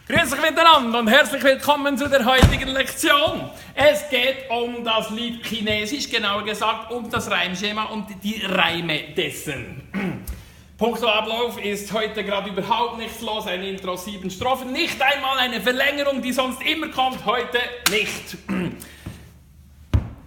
Grüß euch miteinander und herzlich willkommen zu der heutigen Lektion. Es geht um das Lied Chinesisch, genauer gesagt um das Reimschema und die Reime dessen. Punkto Ablauf ist heute gerade überhaupt nichts los, ein Intro, 7 Strophen, nicht einmal eine Verlängerung, die sonst immer kommt, heute nicht.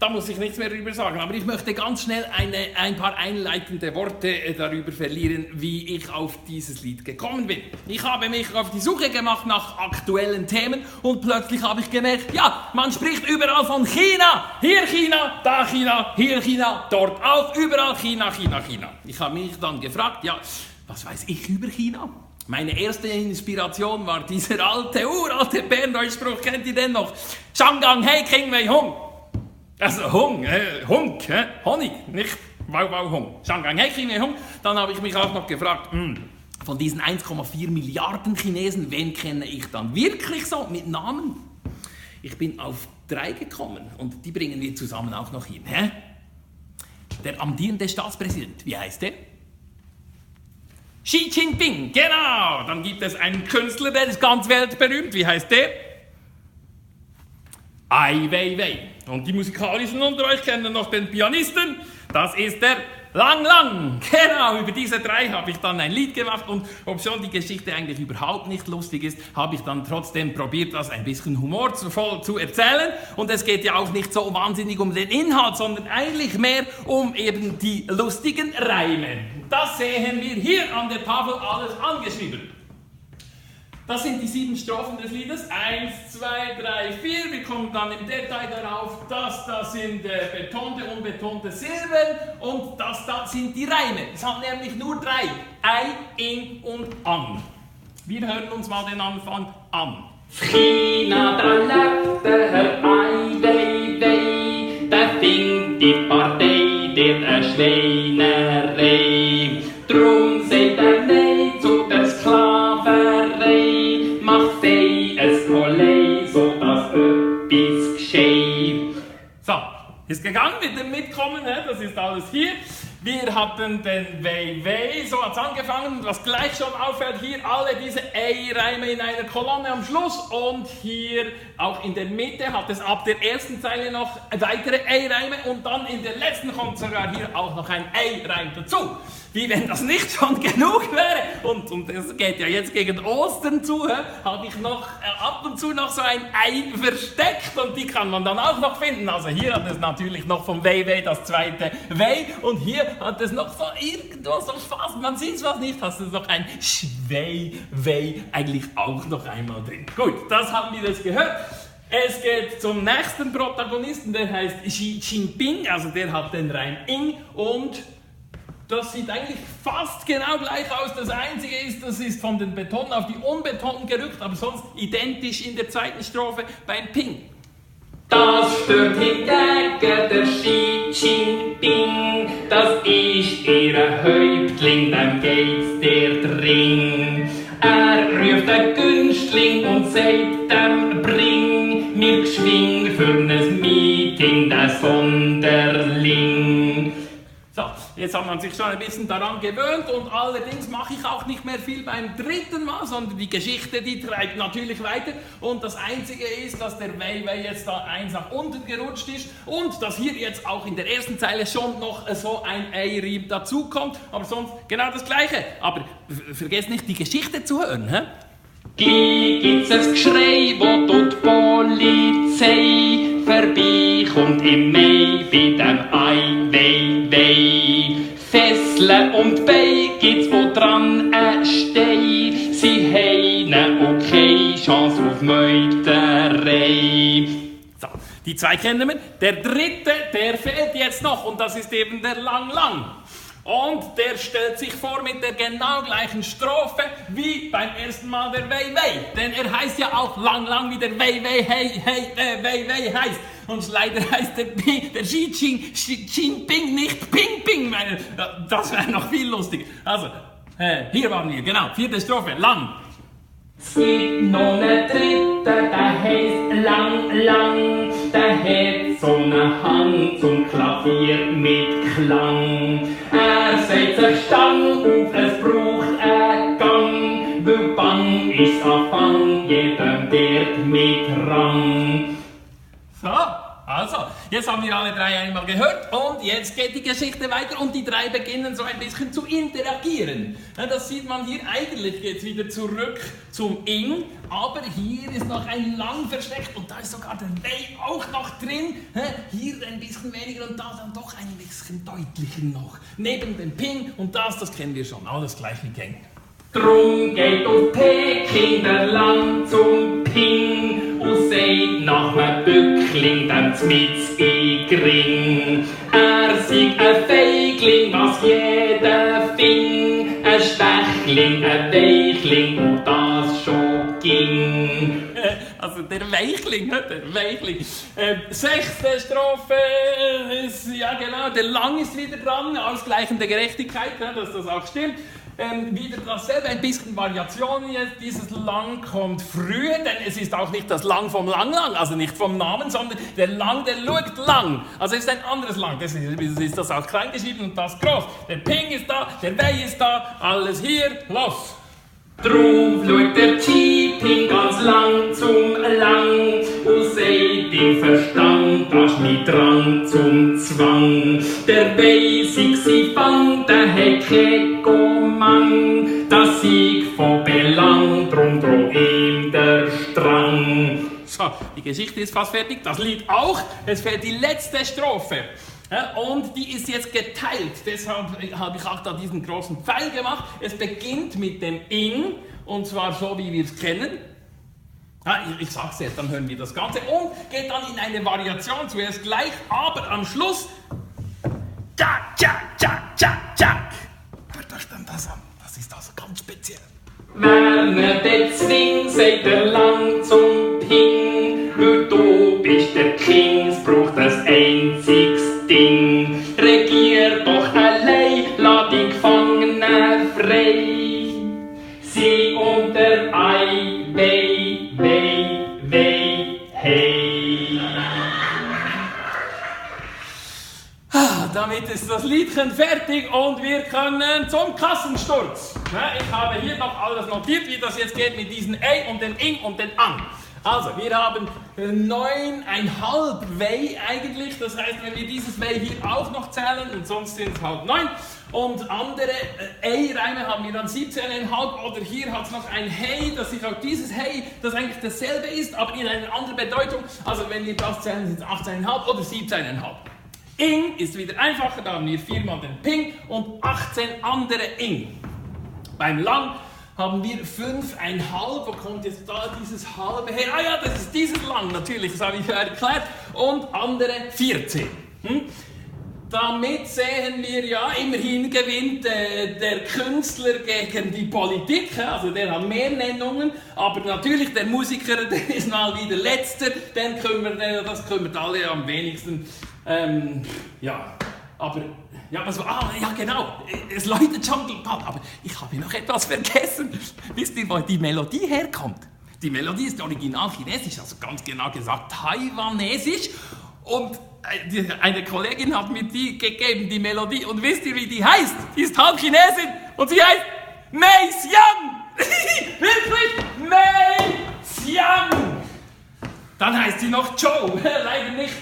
Da muss ich nichts mehr darüber sagen, aber ich möchte ganz schnell ein paar einleitende Worte darüber verlieren, wie ich auf dieses Lied gekommen bin. Ich habe mich auf die Suche gemacht nach aktuellen Themen und plötzlich habe ich gemerkt, ja, man spricht überall von China. Hier China, da China, hier China, dort auch, überall China, China, China. Ich habe mich dann gefragt, ja, was weiß ich über China? Meine erste Inspiration war dieser uralte Berndeutsch-Spruch, kennt ihr den noch? Shangang Hei King Wei Hung. Also Hung, Honig, nicht Wow Wow Hung. Shangang Hei King Wei Hung. Dann habe ich mich auch noch gefragt, von diesen 1,4 Milliarden Chinesen, wen kenne ich dann wirklich so mit Namen? Ich bin auf 3 gekommen und die bringen wir zusammen auch noch hin. Hä? Der amtierende Staatspräsident, wie heißt der? Xi Jinping, genau. Dann gibt es einen Künstler, der ist ganz weltberühmt, wie heißt der? Ai Weiwei. Und die Musikalischen unter euch kennen noch den Pianisten, das ist der Lang Lang. Genau, über diese 3 habe ich dann ein Lied gemacht und obwohl die Geschichte eigentlich überhaupt nicht lustig ist, habe ich dann trotzdem probiert, das ein bisschen humorvoll zu erzählen. Und es geht ja auch nicht so wahnsinnig um den Inhalt, sondern eigentlich mehr um eben die lustigen Reime. Das sehen wir hier an der Tafel alles angeschrieben. Das sind die 7 Strophen des Liedes. 1, 2, 3, 4. Wir kommen dann im Detail darauf. Das sind betonte, unbetonte Silben. Und das da sind die Reime. Es hat nämlich nur 3. Ei, in und an. Wir hören uns mal den Anfang an. China, da lebt der Herr Ai Weiwei. Da fing die Partei der Schweinerei. Drum sagt er Nein zu der Sklaverei. Macht sei es Olé, so dass etwas gescheit. So, ist gegangen mit dem Mitkommen, das ist alles hier. Wir hatten den Weiwei, so hat es angefangen. Was gleich schon auffällt, hier alle diese Ei-Reime in einer Kolonne am Schluss und hier auch in der Mitte hat es ab der ersten Zeile noch weitere Ei-Reime und dann in der letzten kommt sogar hier auch noch ein Ei-Reim dazu. Wie wenn das nicht schon genug wäre. Und es geht ja jetzt gegen Ostern zu, habe ich noch ab und zu noch so ein Ei versteckt und die kann man dann auch noch finden. Also hier hat es natürlich noch vom Weiwei das zweite Wei und hier hat es noch so irgendwo so fast, man sieht es fast nicht, hast du noch ein Schwei, Wei eigentlich auch noch einmal drin. Gut, das haben wir jetzt gehört. Es geht zum nächsten Protagonisten, der heißt Xi Jinping, also der hat den Reim Ing und das sieht eigentlich fast genau gleich aus. Das Einzige ist, das ist von den Betonten auf die Unbetonten gerückt, aber sonst identisch in der zweiten Strophe beim Ping. Das stört hingegen der Xi Jinping, das ist ihr Häuptling, dem geht's der dring. Er ruft den Günstling und sagt dem bring mir geschwing für ein Meeting der Sonderling. So, jetzt hat man sich schon ein bisschen daran gewöhnt und allerdings mache ich auch nicht mehr viel beim dritten Mal, sondern die Geschichte, die treibt natürlich weiter und das Einzige ist, dass der Weiwei jetzt da eins nach unten gerutscht ist und dass hier jetzt auch in der ersten Zeile schon noch so ein Ei-Riem dazukommt, aber sonst genau das Gleiche. Aber vergesst nicht, die Geschichte zu hören, hä? Gleich gibt's ein Geschrei, wo die Polizei vorbeikommt im Mai bei dem Ai Weiwei. Fesseln und Bein gibt's, wo dran steht. Sie haben auch keine Chance auf Meuterei. So, die 2 kennen wir. Der dritte, der fehlt jetzt noch und das ist eben der Lang Lang. Und der stellt sich vor mit der genau gleichen Strophe wie beim ersten Mal der Weiwei. Denn er heißt ja auch Lang Lang wie der Weiwei Weiwei heißt. Und leider heißt der Xi Jinping nicht Ping Ping. Das wäre noch viel lustiger. Also, hier waren wir, genau, 4. Strophe, Lang. Es gibt noch einen dritten, der heisst Lang Lang. Der hat so einen Hang zum Klavier mit Klang. Er setzt sich Stang auf, es braucht einen Gang, weil bang ist Anfang jeder dort mit Rang. So, also, jetzt haben wir alle drei einmal gehört und jetzt geht die Geschichte weiter und die drei beginnen so ein bisschen zu interagieren. Ja, das sieht man hier, eigentlich geht es wieder zurück zum Ing, aber hier ist noch ein Lang versteckt und da ist sogar der Wei auch noch drin. Hier ein bisschen weniger und da dann doch ein bisschen deutlicher noch. Neben dem Ping und das kennen wir schon, alles gleich wie Gang. Drum geht auf Peking der Lang zum Ping und sagt nach nem Bückling dem zmitz i Gring. Sei ein Feigling, was jeder fing, ein Schwächling, ein Weichling und das schon ging. Also der Weichling. Sechste Strophe ist, ja genau, der Lang ist wieder dran, ausgleichende Gerechtigkeit, dass das auch stimmt. Wieder dasselbe, ein bisschen Variation jetzt. Dieses Lang kommt früher, denn es ist auch nicht das Lang vom Lang, also nicht vom Namen, sondern der Lang, der schaut lang. Also es ist ein anderes Lang, deswegen ist das auch klein geschrieben und das groß. Der Ping ist da, der Wei ist da, alles hier, los! Drum schaut der Chi-Ping ganz lang zum Lang und sagt im Verstand, das ist mein Drang zum Zwang. Der weiss ich, sie fang, der hat kein Gomang, das Sieg von Belang, drum droh ihm der Strang. So, die Geschichte ist fast fertig, das Lied auch, es fehlt die letzte Strophe. Ja, und die ist jetzt geteilt, deshalb habe ich auch da diesen großen Pfeil gemacht. Es beginnt mit dem Ing, und zwar so, wie wir es kennen. Ja, ich sag's jetzt, dann hören wir das Ganze. Und geht dann in eine Variation, zuerst gleich, aber am Schluss Tschak, tschak, tschak, tschak, tschak. Hört euch dann das an, das ist also ganz speziell. Wer ne bezwingt, sagt der Lang zum Ping, weil du bist der King, es braucht ein einziges Ding. Regier doch allein, lass die Gefangenen frei. Sie unter Ei, wei, wei, wei, hey. Damit ist das Liedchen fertig und wir können zum Kassensturz. Ich habe hier noch alles notiert, wie das jetzt geht mit diesen Ei und den Ing und den Ang. Also, wir haben 9,5 Wei eigentlich, das heißt, wenn wir dieses Wei hier auch noch zählen und sonst sind es halt 9 und andere Ei-Reime haben wir dann 17,5 oder hier hat es noch ein Hey, dass sich auch dieses Hey, das eigentlich dasselbe ist, aber in einer anderen Bedeutung, also wenn wir das zählen, sind es 18,5 oder 17,5. Ing ist wieder einfacher, da haben wir 4-mal den Ping und 18 andere Ing. Beim Lang haben wir 5,5, wo kommt jetzt da dieses halbe her? Ah ja, das ist dieses Lang, natürlich, das habe ich ja erklärt. Und andere 14. Damit sehen wir ja, immerhin gewinnt der Künstler gegen die Politik, also der hat mehr Nennungen, aber natürlich der Musiker, der ist mal wieder letzter, das kümmert alle am wenigsten. Ja, aber... Ja, ja genau, es läutet schon bald, aber ich habe noch etwas vergessen. Wisst ihr, wo die Melodie herkommt? Die Melodie ist original chinesisch, also ganz genau gesagt taiwanesisch. Und eine Kollegin hat mir die gegeben, die Melodie. Und wisst ihr, wie die heißt? Die ist halb Chinesin und sie heißt Mei Xiang. Wirklich, Mei Xiang. Dann heißt sie noch Joe, leider nicht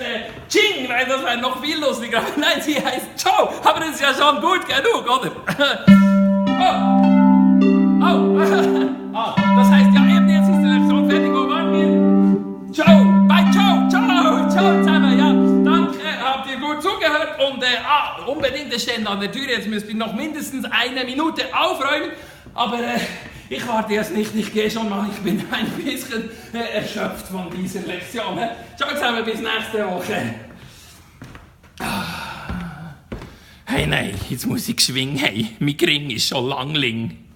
Ching, weil das wäre noch viel lustiger. Nein, sie heißt Joe, aber das ist ja schon gut genug, oder? Das heißt ja eben, jetzt ist die Lektion fertig, wo waren wir? Joe, bei Joe, ciao zusammen, ja. Danke, habt ihr gut zugehört und unbedingt, es steht an der Tür, jetzt müsst ihr noch mindestens 1 Minute aufräumen, aber... Ich warte erst nicht, ich gehe schon mal, ich bin ein bisschen erschöpft von dieser Lektion. Ciao zusammen, bis nächste Woche. Hey, nein, jetzt muss ich schwingen, hey, mein Ring ist schon langling.